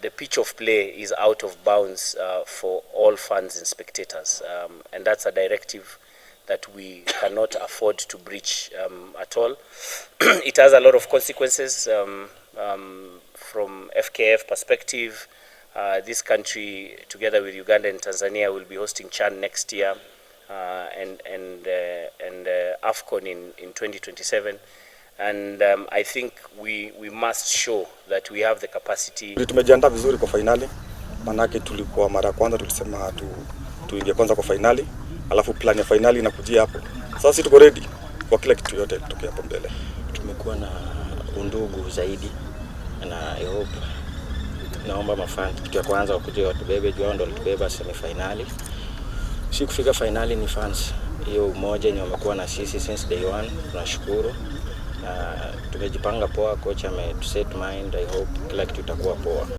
The pitch of play is out of bounds for all fans and spectators, and that's a directive that we cannot afford to breach at all. It has a lot of consequences from FKF perspective. This country, together with Uganda and Tanzania, will be hosting CHAN next year and AFCON in 2027. And I think we must show that we have the capacity. Tumejiandaa vizuri kwa fainali, manake tulikuwa mara ya kwanza tulisema tuingie kwanza kwa fainali, alafu plan ya fainali inakujia hapo. Sasa sisi tuko ready kwa kila kitu yote kitokea hapo mbele. Tumekuwa na undugu zaidi na I hope, naomba mafans kitu ya kwanza wakuje watubebe juu wao ndo walitubeba semifinali. Si kufika finali ni fans, hiyo umoja yenye wamekuwa na sisi since day one, tunashukuru na tumejipanga poa. Coach ametuset mind, I hope kila kitu itakuwa poa.